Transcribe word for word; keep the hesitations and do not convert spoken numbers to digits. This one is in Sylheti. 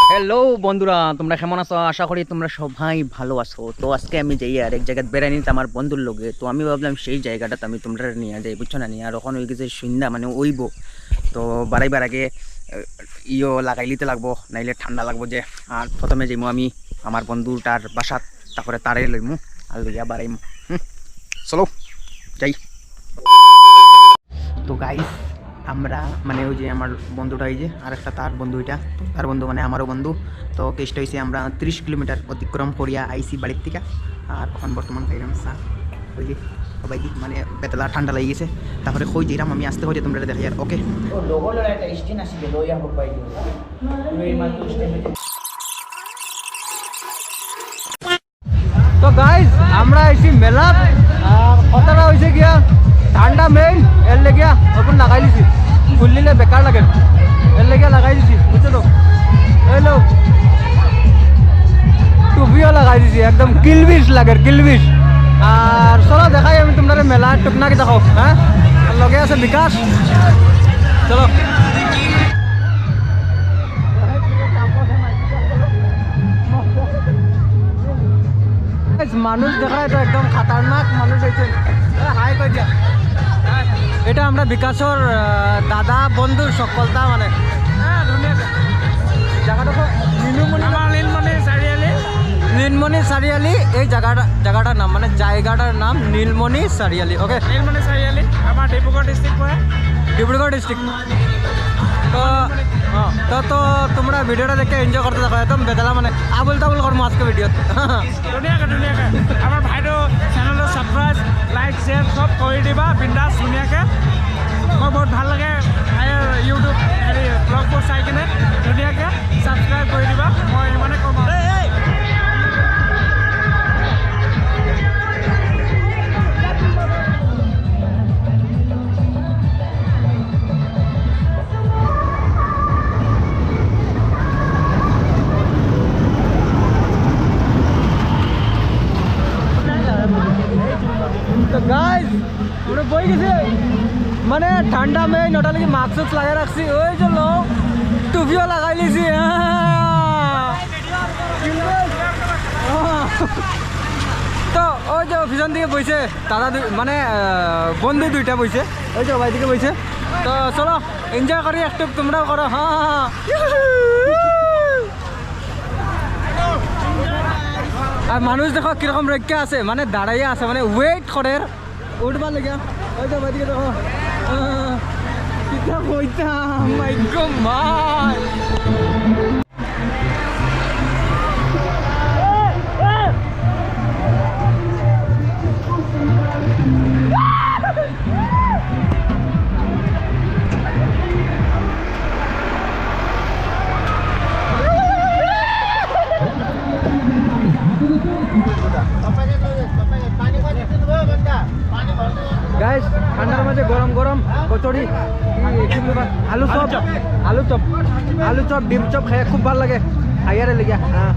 হ্যালো বন্ধুরা, তোমরা কেমন আছো? আশা করি তোমরা সবাই ভালো আছো। তো আজকে আমি যাইয়ার এক জাগাত বেড়াইত আমার বন্ধুর লগে। তো আমি ভাবলাম সেই জাগাটাত আমি তোমরারে নিয়া যাই, বুঝছো না নি? আর অখন অই গেছে সন্ধ্যা, মানে অইবো। তো বারইবার আগে, আহ, ইয়ো লাগাইলিতে লাগবো, নাইলে ঠান্ডা লাগবো যে। আর প্রথমে যাইমু আমি আমার বন্ধুটার বাসাত, তারপরে তারে লইমু আর লইয়া বারইমু। হুম, চলো যাই। তো গাইস, আমরা মানে ওই যে আমার বন্ধুটা, এই যে আর একটা তার বন্ধু, এটা তার বন্ধু মানে আমারও বন্ধু। তো কেসটা হইছে আমরা ত্রিশ কিলোমিটার অতিক্রম করিয়া আইছি বাড়ির থেকে। আর এখন বর্তমান খাইলাম চা, ওই যে সবাই দি মানে বেতলা ঠান্ডা লাগি গেছে। তারপরে কই যাইরাম আমি আস্তে করি তোমরা দেখাই আর, ওকে। তো গাইস, আমরা আইছি মেলাত। আর কথাটা হইছে গিয়া ঠান্ডা মেইন, এর লেগিয়া ওগুন লাগাই দিছি। খুললিলে বেকার লাগে, এর লেগিয়া লাগাই দিছি, বুঝছো তো? হ্যালো, টুপিও লাগাই দিছি, একদম কিলবিশ লাগে, কিলবিশ। আর চলো দেখাই আমি তোমরা মেলা টুকনাকি দেখাও, হ্যাঁ? আর লগে আছে বিকাশ, চলো। Guys, মানুষ দেখায় তো একদম খাতারনাক মানুষ হইছে। এ, হাই কই দিয়া। এটা আমরা বিকাশর, আহ, দাদা বন্ধুর সকলতা মানে। হ্যাঁ, ধুনীয়া। জাগাটা তো নীলমণি, আমার নীলমণি চাৰিআলি। নীলমণি চাৰিআলি, এই জাগাটা, জাগাটার নাম মানে জায়গাটার নাম নীলমণি চাৰিআলি। ওকে, নীলমণি চাৰিআলি, আমাৰ ডিব্ৰুগড় ডিষ্ট্ৰিক্ট পৰে। ডিব্ৰুগড় ডিষ্ট্ৰিক্ট। তো, তো, তো তোমরা ভিডিওটা দেখে এনজয় করতে থাকো, একদম বেতালা মানে আবুল তাবুল করমু আজকে ভিডিওত। ধুনীয়াকে, ধুনীয়াকে। আমাৰ ভাইটো চেনেলটো ছাবস্ক্ৰাইব, লাইক, শ্বেয়াৰ সব কৰি দিবা, বিন্দাছ ধুনীয়াকে। মই বহুত ভাল লাগে ভাইৰ YouTube হেৰি ব্লগবোৰ চাই কিনে। ধুনীয়াকে ছাবস্ক্ৰাইব কৰি দিবা, মই ইমানে কম আৰু। তো গাইস, পুরো বই গেছে। মানে ঠান্ডা মেইন, ওটা লাগি মাস্ক উস্ক লাগাই রাখছি। ওই যে লোক টুপিও লাগাই লিছি, হ্যাঁ। তো ওই যে পিছন দিকে বইছে দাদা দুই, মানে, আহ, বন্ধু দুইটা বইছে। ওই যে ভাই দিকে বইছে। তো চলো, এনজয় করি একটু, তোমরাও করো। হ্যাঁ, হ্যাঁ, হ্যাঁ। আর মানুষ দেখো কিরকম রক্ষা আছে, মানে দাঁড়াইয়া আছে, মানে ওয়েট করের উঠবার লাগিয়া। ওই যে ওইদিকে দেখো। আহ, কিতা কইতাম, মাই গো মাই। গাইস, ঠান্ডার মাঝে গরম গরম কচুরি, আলু চপ, আলু চপ, আলু চপ, ডিম চপ খাইয়া খুব ভালা লাগে। খাইয়ারে লিগা, হ্যাঁ।